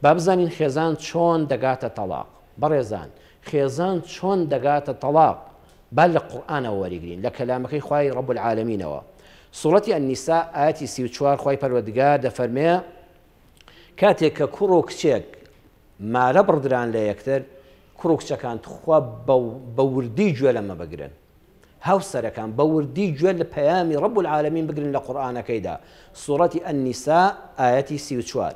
با بزانین خێزان چۆن دەگاتە تەڵاق. بەڕێزان خێزان چۆن دەگاتە تەڵاق با لە قورئانەوە وەریگرین لە کەلامەکەی خوای رب العالمینەوە سوڕەتی النساء ئایەتی 34 خوای پەروەردگار دەفەرمێ کاتێک کە کوڕ و کچێک مارە بڕدران لە یەکتر کوڕ و کچەکان تخوا بە وردی گوێ لەمە بگرن هاوسەرەکان بە وردی گوێ لە پەیامی رب العالمین بگرن لە قورئانەکەیدا سوڕەتی النساء ئایەتی 34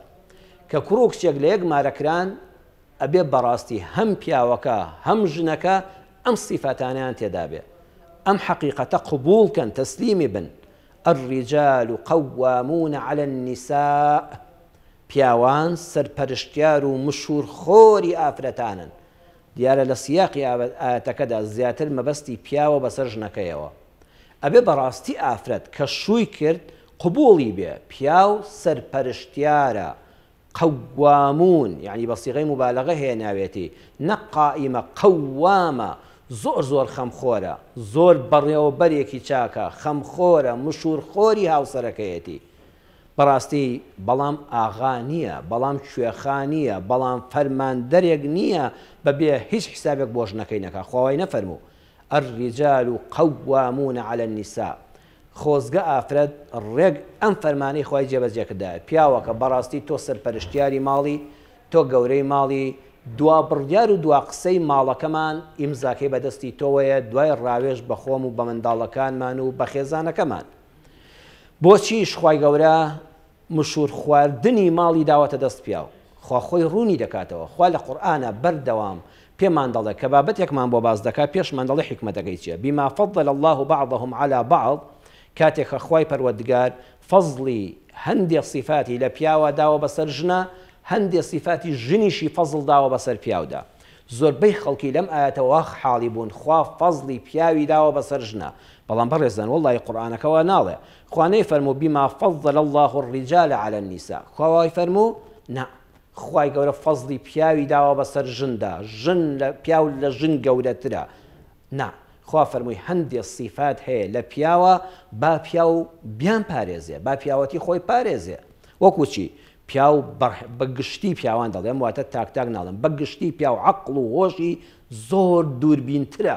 کە کوڕ و کچێک لە یەک مارەکران ئەبێ بەڕاستی هەم پیاوەکە هەم ژنەکە ئەم سیفاتانەیان تێدابێ ئەم حەقیقەتە قبوڵ کەن تەسلیمی بن الرجال قوامون علی النساء پیاوان سەرپەرشتیار و مشورخۆری ئافرەتانن دیارە لە سیاقی ئایەتەکەدا زیاتر مەبەستی پیاوە بەسەر ژنەکەیەوە ئەبێ بەڕاستی ئافرەت کە شووی کرد قبوڵی بێ پیاو سەرپەرشتیارە قوامون یەعنی بە سیغەی موبالەغە هێناوێتی نەک قائیمە، قەوامە، زۆر زۆر خەمخۆرە، زۆر بەڕێوەبەرێکی چاکە، خەمخۆرە، مشوورخۆری هاوسەرەکەیەتی. بەڕاستی بەڵام ئاغا نییە، بەڵام کوێخا نییە، بەڵام فەرماندەرێک نییە بەبێ هیچ حیسابێک بۆ ژنەکەی نەکا، خوا وای نەفەرموو، الرجال قوامون علی النساء، خۆزگە ئافرەت ڕێک ئەم فەرمانەی خوای جێبەجێ کردایە پیاوەکە بەڕاستی تۆ سەرپەرشتیاری ماڵی تۆ گەورەی ماڵی دوا بڕیار و دوا قسەی ماڵەکەمان ئیمزاکەی بەدەستی تۆوەیە دوای ڕاوێژ بە خۆم و بە منداڵەکانمان و بە خێزانەکەمان بۆچیش خوای گەورە مشوور خواردنی ماڵی داوەتە دەست پیاو. خوا خۆی ڕوونی دەکاتەوە. خوا لە قورئانا بەردەوام پێمان دەڵێ کە بابەتێکمان بۆ باس دەکا پێشمان دەڵێ حیکمەتەکەی چیە بما فضل اللە بعضهم علی بعض کاتێک کە خوای پەروەردگار فەزڵی هەندێ سیفاتی لە پیاوا داوە بەسەر ژنا هەندێ سیفاتی ژنیشی فەزڵ داوە بەسەر پیاودا زۆربەی خەڵکی لەم ئایەتە وا حاڵی بوون خوا فەزڵی پیاوی داوە بەسەر ژنا بەڵام بەڕێزان وەڵڵاهی قورئانەکە وا ناڵێ خوا نەیفەرموو بما فضل اللە الرجال علی النساء خوا وای فەرموو؟ نا خوای گەورە فەزڵی پیاوی داوە بەسەر ژندا ژن لە پیاو لە ژن گەورەترە نا خوا فەرمووی هەندێ سیفات هەیە لە پیاوە با پیاو بیان پارێزێ با پیاوەتی خۆی پارێزێ وەکو چی پیاو بە گشتی پیاوان دەڵێم واتە تاک تاک ناڵێم بە گشتی پیاو عەقڵ و هۆشی زۆر دووربینترە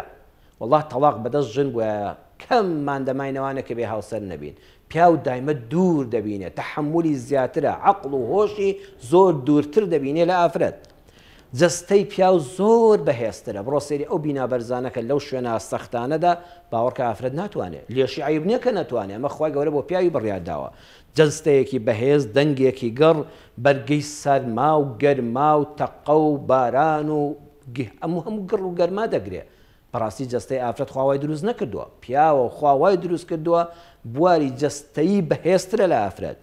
وەڵا تەڵاق بەدەست ژن بوایە کەم مان دەماینەوانە کە بێ هاوسەر نەبین پیاو دایمە دوور دەبینێ تەحەمولی زیاترە عەقڵ و هۆشی زۆر دوورتر دەبینێ لە ئافرەت جەستەی پیاو زۆر بەهێزترە بڕۆ سەیری ئەو بینا بەرزانە کە لەو شوێنە سەختانەدا باوەڕکە ئافرەت ناتوانێ لێشی عەیب نییە کە نەتوانێ ئەمە خوای گەورە بۆ پیاوی بڕیار داوە جەستەیەکی بەهێز دەنگێکی گڕ بەرگەی سەرما و گەرما و تەقە و باران و هەموو هەموو گڕ و گەرما دەگرێ بەڕاستی جەستەی ئافرەت خوا وای دروست نەکردووە پیاوە خوا وای دروست کردووە بواری جەستەیی بەهێزترە لە ئافرەت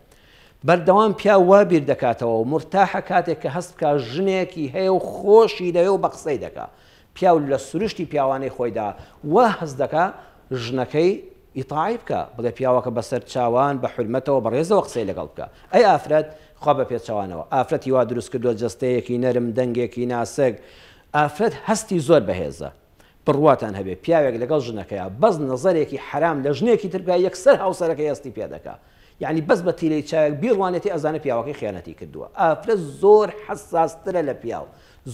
بەردەوام پیاو وا بیر دەکاتەوە و مورتاحە کاتێک کە هەست بکا ژنێکی هەیە و خۆشی دەوێ و بە قسەی دەکا پیاو لە سروشتی پیاوانەی خۆیدا وا هەست دەکا ژنەکەی ئیتاعەی بکا بڵێ پیاوەکە بەسەر چاوان بە حورمەتەوە بە ڕێزەوە قسەی لەگەڵ بکا ئەی ئافرەت خوا بە پێچەوانەوە ئافرەتی وا دروست کردووە جەستەیەکی نەرم دەنگێکی ناسک ئافرەت هەستی زۆر بەهێزە بڕواتان هەبێ پیاوێک لەگەڵ ژنەکەیا بەس نەزەرێکی حەرام لە ژنێکی تر بکا یەکسەر هاوسەرەکەی هەستی پێ دەکا یعنی بەس بە تیرەی چاوێک بیڕوانێتی ئەزانێ پیاوەکەی خیانەتی کردووە ئافرەت زۆر حەساسترە لە پیاو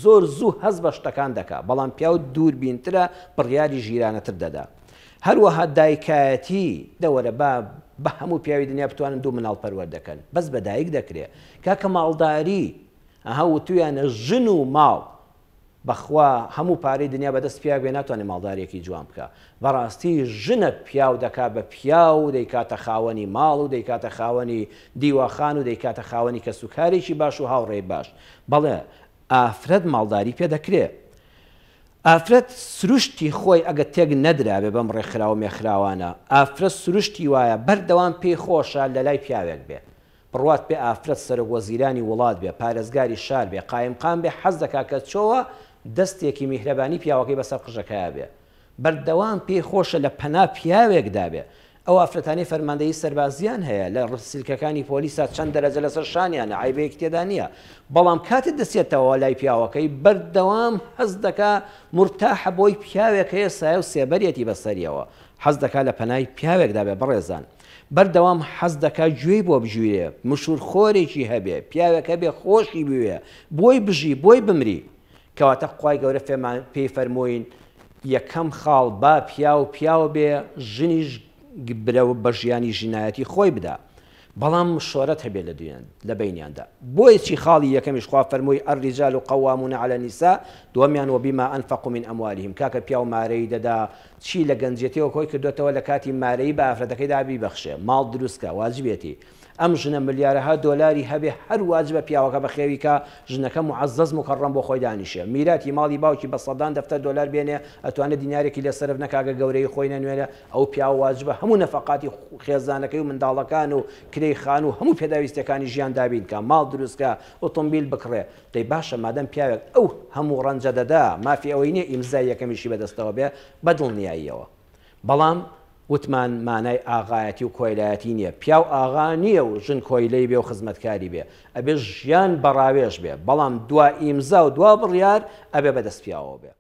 زۆر زوو هەست بە شتەکان دەکا بەڵام پیاو دووربینترە بڕیاری ژیرانەتر دەدا هەروەها دایکایەتی دەوەرە با بە هەموو پیاوی دنیا بتوانن دوو مناڵ پەروەردە کەن بەس بە دایک دەکرێ کاکە ماڵداری ئەها وتویانە ژن و ماڵ بەخوا هەموو پارەی دنیا بەدەست پیاگ بێ ناتوانێ ماڵداریەکی جوان بکا بەڕاستی ژنە پیاو دەکا بە پیاو و دەیکاتە خاوەنی ماڵ و دەیکاتە خاوەنی دیواخان و دەیکاتە خاوەنی کەسوکارێکی باش و هاوڕێی باش بەڵێ ئافرەت ماڵداری پێ دەکرێ ئافرەت سروشتی خۆی ئەگە تێک نەدرابێ بەم ڕێکخراو مێخراوانە ئافرەت سروشتی وایە بەردەوام پێی خۆشە لەلای پیاوێک بێ بڕوات پێ ئافرەت سەرۆک وەزیرانی وڵات بێ پارێزگاری شار بێ قایمقام بێ حەز دەکا کە چۆوە دەستێکی میهرەبانی پیاوەکەی بەسەر قژەکەیا بێ بەردەوام پێی خۆشە لە پەنا پیاوێکدا بێ ئەو ئافرەتانەی فەرماندەیی سەربازیان هەیە لە سلکەکانی پۆلیسا چەند دەرەجە لەسەر شانیانە عەیبەیەکی تێدا نییە بەڵام کاتێ دەچێتەوە لای پیاوەکەی بەردەوام هەست دەکا مورتاحە بۆی پیاوێک هەیە سایە و سێبەریەتی بەسەریەوە حەز دەکا لە پەنای پیاوێکدا بێ بەڕێزان. بەردەوام حەز دەکا گوێی بۆ بگیرێ، مشوورخۆرێکی هەبێ، پیاوێک هەبێ خۆشی بوێ، بۆی بژی، بۆی بمری. کەواتە خوای گەورە فێمان پێی فەرمووین یەکەم خاڵ با پیاو پیاو بێ، ژنیش برەو بە ژیانی ژنایەتی خۆی بدا. بەڵام مشۆرەت هەبێ لە دویان لە بەینیاندا. بۆیە چی خاڵی یەکەمیش خوا فەرمووی الرجال قوامون علی النساء، دووەمیان وبما انفقوا من اموالهم، کاکە پیاو مارەیی دەدا چی لە گەنجێتیەوە کۆی کردۆتەوە لە کاتی مارەیی بە ئافرەتەکەی دا بیبەخشێ، ماڵ دروست کا، واجبێتی. ئەم ژنە ملیارەها دۆلاری هەبێ هەر واجبە پیاوەکە بەخێوی کا، ژنەکە موعەزەز موکەڕەم بۆ خۆی دانیشێ. میراتی ماڵی باوکی بە سەدان دەفتەر دۆلار بێنێ ئەتوانێ دینارێکی لێ سەرف نەکا گەر گەورەیی خۆی نەنوێنێ، ئەو پیاوە واجبە هەموو نەفەقاتی خێزانەکەی و منداڵەکان و کرێی خانوو و هەموو پێداویستیەکانی ژیان دابین کا، ماڵ دروست کا، ئۆتۆمبیل بکڕێ. دەی باشە مادەم پیاوێک ئەو هەموو ڕەنجە دەدا مافی ئەوەی نیە ئیمزای یەکەمیشی بەدەستەوە بێ؟ بەدڵنیاییەوە. بەڵام وتمان مانای ئاغایەتی و کۆیلایەتی نیە. پیاو ئاغا نیە و ژن کۆیلەی بێ و خزمەتکاری بێ. ئەبێ ژیان بە ڕاوێژ بێ. بەڵام دوا ئیمزا و دوا بڕیار ئەبێ بەدەست پیاوەوە بێ.